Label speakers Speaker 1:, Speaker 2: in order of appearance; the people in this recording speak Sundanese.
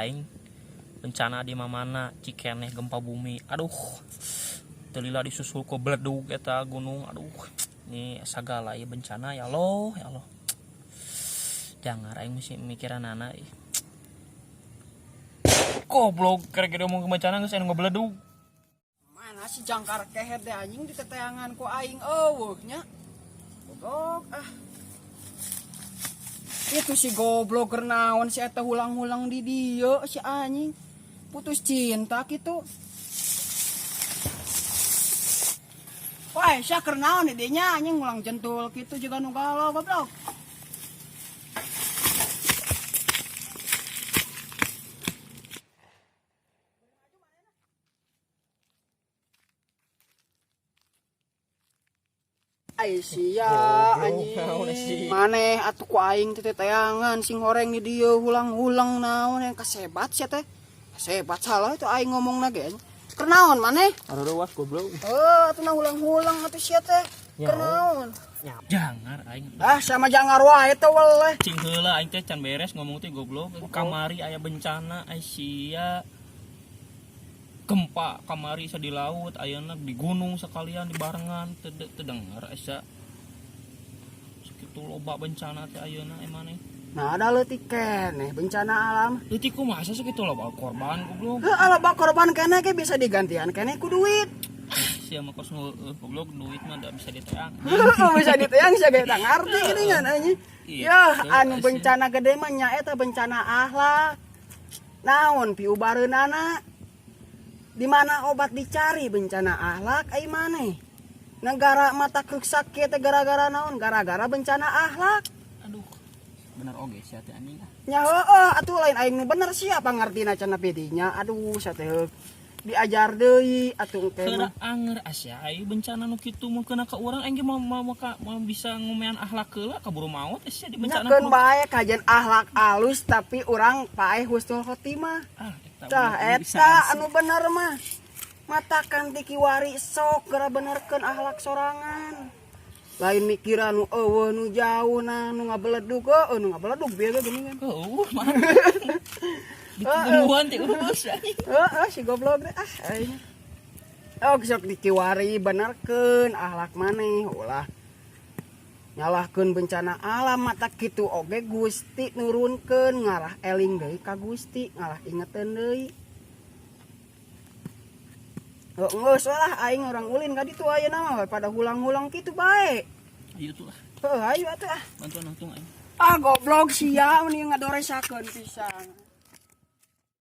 Speaker 1: Aing bencana di mana Cikeneh gempa bumi. Aduh. Teu lila disusul ku beledug eta gunung. Aduh. Ini sagala ieu bencana ya Allah, ya Allah. Jangan aing mesti mikiranana ih. Goblok kira-kira ngomong bencana geus anu ngabeledug.
Speaker 2: Mana si jangkar kehed deh anjing di teteangan ku aing eueuh nya. Goblok ah. Itu si goblok keur naon si eta hulang-hulang di dieu si anjing. Putus cinta kitu. Wah, sia keur naon di dinya anjing ngulang jentul kitu juga nu galau goblok. Ai sia anjing. Maneh atuh ku aing teh teteangan sing horeng di dieu hulang-hulang naon yang kasebat sia teh. Kasebat salah itu aing ngomongna ge. Keur naon maneh?
Speaker 1: Aduh, goblok.
Speaker 2: Heuh, atuh na hulang-hulang atuh sia teh. Keur naon?
Speaker 1: Jangar aing.
Speaker 2: Ah, sama jangar wae teh weleh.
Speaker 1: Cing heula aing teh can beres ngomong teh goblok. Kamari aya bencana ai sia. Gempa kamari sa di laut, ayeuna di gunung sekalian dibarengan teu teu denger asa. Sakitu loba bencana teh ayeuna maneh.
Speaker 2: Nah, ada leutik keneh bencana alam.
Speaker 1: Leutik kumaha sakitu loba korban goblok.
Speaker 2: Heuh, loba korban keneh ge bisa digantian keneh ku duit.
Speaker 1: Sia mah kos goblok duit mah da bisa diteang.
Speaker 2: Bisa diteang sia ge teu ngarti geuningan anjing.
Speaker 1: Iya,
Speaker 2: Yah, anu bencana gede mah nya eta bencana akhlak. Naon piubareunana? Di mana obat dicari bencana akhlak ai maneh? Negara mata ruksak kieu teh gara-gara naon? Gara-gara bencana akhlak.
Speaker 1: Aduh. Bener oge sia teh anjing ah.
Speaker 2: Nya heueuh atuh lain aing nu bener siapa ngartina cenah pidinya. Aduh sia teh diajar deui atuh engke
Speaker 1: Heura
Speaker 2: mah.
Speaker 1: anger asa ai bencana nu kitu mun kena ka urang aing ge moal bisa ngomean akhlak heula kaburu maot sia di bencana.
Speaker 2: Nyakeun bae kajian akhlak alus tapi urang paeh husnul khotimah.
Speaker 1: Ah, eta
Speaker 2: Tah eta anu bener mah. Matakan ti kiwari sok geura benerkeun akhlak sorangan. Lain mikiran nu eueuh nu jauh nah nu ngabeledug heueuh nu ngabeledug bieu ge geuningan.
Speaker 1: Heueuh mah. Ditungguan teh urus anjing.
Speaker 2: Heeh si goblok teh ah aing. Oh sok di kiwari benerkeun akhlak maneh ulah nyalahkeun bencana alam mata kitu oge Gusti nurunkeun ngarah eling deui ka Gusti ngalah ingeteun deui. Heuh geus lah aing urang ulin ka ditu ayeuna mah pada hulang-hulang kitu bae.
Speaker 1: Ayo tuh lah.
Speaker 2: Heuh ayo atuh ah.
Speaker 1: Bantuan langsung aing.
Speaker 2: Ah goblok sia meni ngadoresakeun pisan.